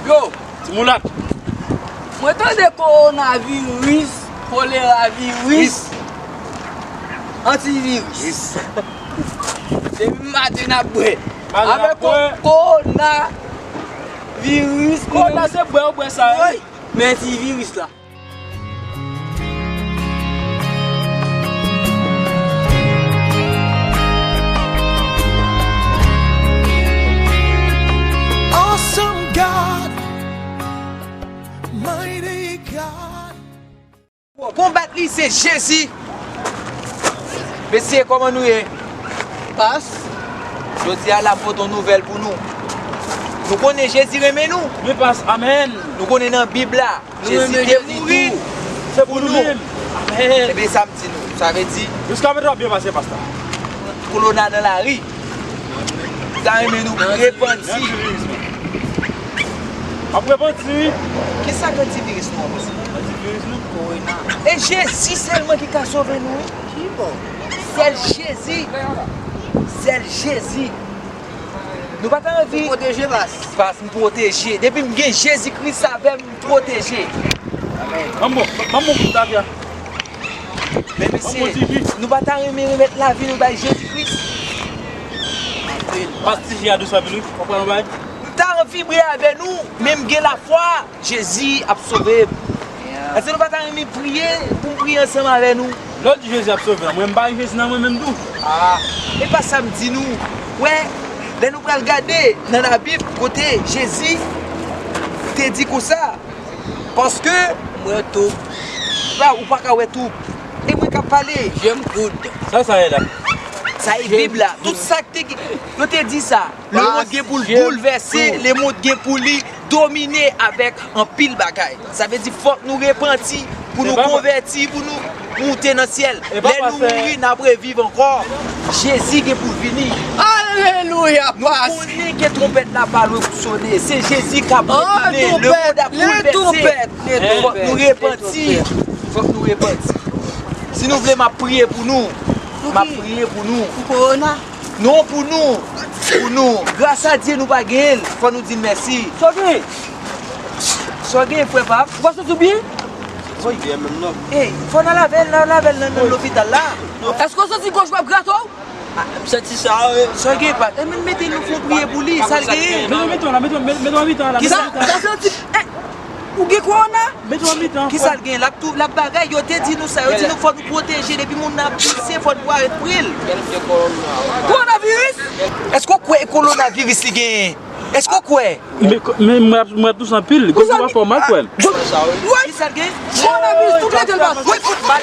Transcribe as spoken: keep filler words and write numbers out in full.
Yo, ti moulat. Mwen tande kowonaviris, koleraviris, antiviris. Depi maten n ap bwè. Maten n ap bwè. Avèk ko-, kowonaviris. Kowona se bwè ou bwè sa, wi. Men ti viris la. Awesome God, mighty God. Konbat li se Jezi. Mesye, kòman nou ye? Pas. Jodi a la m pote yon nouvèl pou nou. Nou konnen Jezi renmen nou. Wi, pas. Amèn. Nou konnen nan Bib la, Jezi te mouri pou nou. Se pou nou menm. Amèn. Ebyen, sa m di nou, sa vle di, jiska prezan w ap byen pase, pastè. Kowona nan lari. M ta renmen nou repanti. Ap repanti, wi. Kisa k antiviris nou an, mesye? Antiviris nou? Kowona. E Jezi sèlman ki ka sove nou, wi. Ki bò? Sèl Jezi. Sèl Jezi. Nou pa ta anvi. Ou pwoteje, pas. Pas, m pwoteje. Depi m gen Jezi Kris avè m, m pwoteje. Amèn. Ban m bon, ban m bon kout tafya. Men mesye, nou pa ta renmen remèt lavi nou bay Jezi Kris? Pas, ti ji a dous anpil, wi. Ou pran yon bay? M ta vibre avè nou, men m gen lafwa Jezi ap sove m. Èske nou pa ta renmen priye pou m priye ansanm avè nou? Lè w di Jezi ap sove, mwen m pa gen Jezi nan mwen menm tou. Ah, e pa sa m di nou. Wè, lè nou pral gade nan Labib kote Jezi te di konsa, paske m wè twoup. Ba, ou pa ka wè twoup. E mwen k ap pale. Je m koud. Sa, sa ye la? Sa e Bib la. Tout sa k te gen, yo te di sa. Lemonn gen pou l boulvèse, lemonn gen pou li domine avèk anpil bagay. Sa vle di fòk nou repanti, pou nou konvèti, pou nou moute nan syèl. Lè nou mouri, n ap reviv ankò. Jezi gen pou l vini. Alelouya, pas. Nou konnen ke twonpèt la pa lwen pou sone. Se Jezi k ap retounen. Lemonn ap boulvèse. Fòk nou repanti. Fòk nou repanti. Si nou vle, m ap priye pou nou. M ap priye pou nou. Pou kowona? Non, pou nou. Pou nou. Gras a Dye, nou pa genyen l. Fò nou di l mèsi. Sa w genyen? Sa w genyen, frè pa m? Ou pa santi w byen? Ey, fò n al avè l, n al avè l nan, nan lopital la. Èske w santi gòj w ap grate w? Ah, m santi sa, wi. Sa w genyen, pa t? Enben, mete l, nou fè w priye pou li. Sa l genyen? Mete w mitan la, mete w, mete w mitan la. Kisa? Sa santi, eh, ou gen kowona? Mete w mitan. Kisa l gen? L ap tou, l ap bagay. Yo te di nou sa. Yo di nou fò nou pwoteje. Depi moun nan ap pise, fò nou arete pre l. Kowonaviris? Èske w kwè e kowonaviris li genyen? Èske w kwè? Men, men mwen ap, mwen ap touche anpil. Gòj mwen pa fè w mal, frè m. Kisa l gen? Kowonaviris, tout lete l bas. Wi, fout mal.